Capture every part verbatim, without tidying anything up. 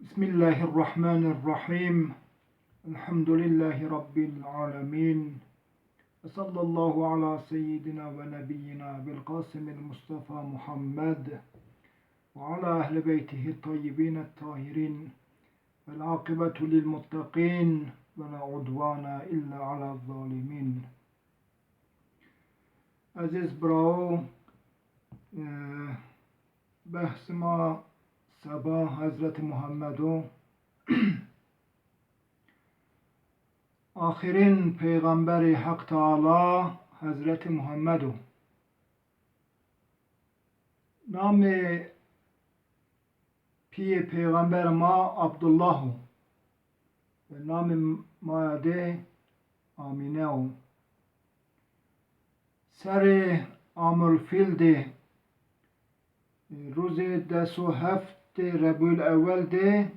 بسم الله الرحمن الرحيم. الحمد لله رب العالمين. وصلى الله على سيدنا ونبينا أبي القاسم المصطفى محمد وعلى أهل بيته الطيبين الطاهرين. والعاقبة للمتقين ولا عدوان إلا على الظالمين. Ezîz birawo, e, behsê ma seba Hezretî Muhammed o. Axirîn peyxamberê Heq Teala Hezretî Muhammed o. Namê pîyê peyxamberê ma Abdullah o. Ve namê maya de Amîne o. Serê Amul Fîl de, e, rojê des û heftê Rebîul Ewel de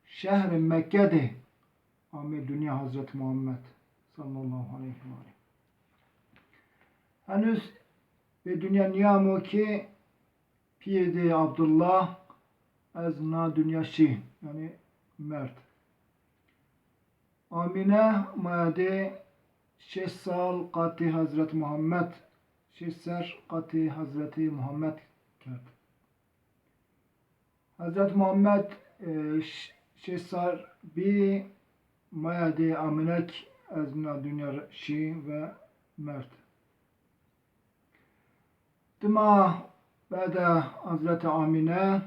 şehrê Mekke de amê dinya Hezret Muhammed sallallahu aleyhi ve aleyh. Henuz bê dinya nîyamo ki pîyê de Abdullah ez na dinya şî, yanî merd. Amîne maya de şeş sal qatê Hezret Muhammed, şeş ser qatê Hezretî Muhammed kerd. Hezret Muhammed, e, ş-, şeş ser bî, maya de Amînek ez na dinya şî ve merd. Dima bede Hezretî Amîne,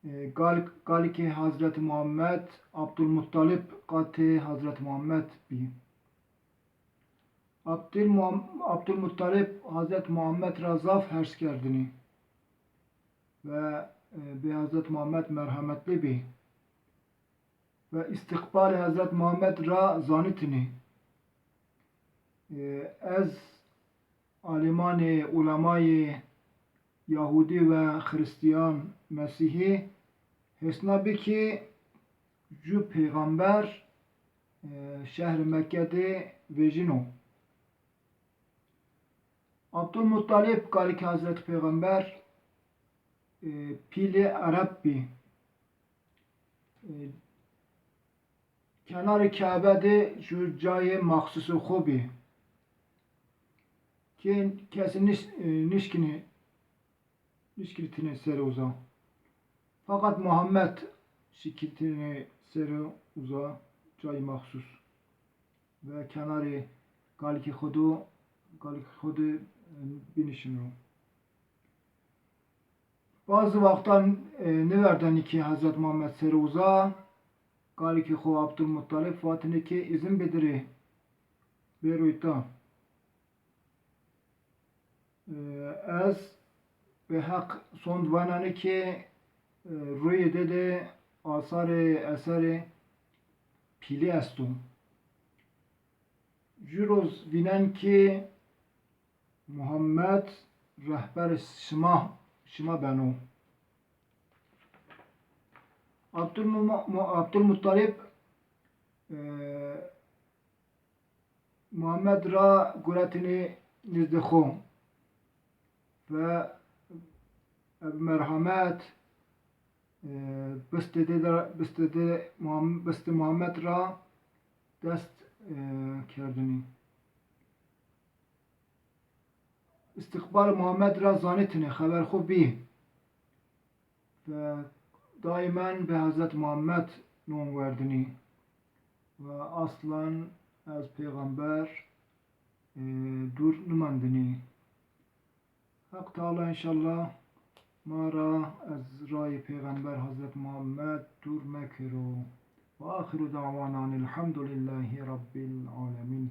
e, gal-, galikê Hezretî Muhammed, Abdulmuttalib qatê Hezretî Muhammed bî. Abdul Muham-, Abdulmuttalib Hezretî Muhammed ra zaf hers kerdinî ve, e, bi Hezretî Muhammed merhemetlî bî ve îstîqbalê Hezret Muhammed ra zanitînî. E, ez alîmanê, ulemayê Yahudî ve Xirîstîyan, Mesîhî hêsna bî ki ju peyxamber, e, şehrê Mekke de vejîno. Abdulmuttalib, kalikê Hezretî Peyxamber, e, pîlê Ereb bî. E, kenarê Kebe de ju cayê maxsusê xo bî. Ki kesî nîş-, e, nîşkînî, nîşkînî tînê serê uza. Feqet Muhammed şikîtînê serê uza cayê maxsus. Ve kenarê kalikê xo do, kalikê xo de, e, bînişîno. Bazı wextan, e, nêverdenî ki Hezret Muhammed serê uza, kalikê xo Abdulmuttalib vatinê ki îzin bidirê, bêro îta. E, ez bi Heq sond wanenî ki, e, rûyê de de asarê, eserê pîlî esto. Ju roz vînen ki Muhammed rehberê şima, şima beno. Abdulmu-, Mu-, Abdulmuttalib, e, Muhammed ra guretînî nizdê xo ve bi merhamet, e, bistê de, bistê de Muham-, bistê Muhammed ra dest, e, kerdinî. Îstîqbal Muhammed ra zanitînî, xeber xo bî. Ve daimen bi Hezret Muhammed non werdinî. Ve aslan ez peyxamber, e, dûr nimendinî. Heq Teala înşallah ma ra ez rayê Peyxamber Hezret Muhammed dûr mekero. Ve axiru dawana enîl hemdulîllahî Rabbil alemîn.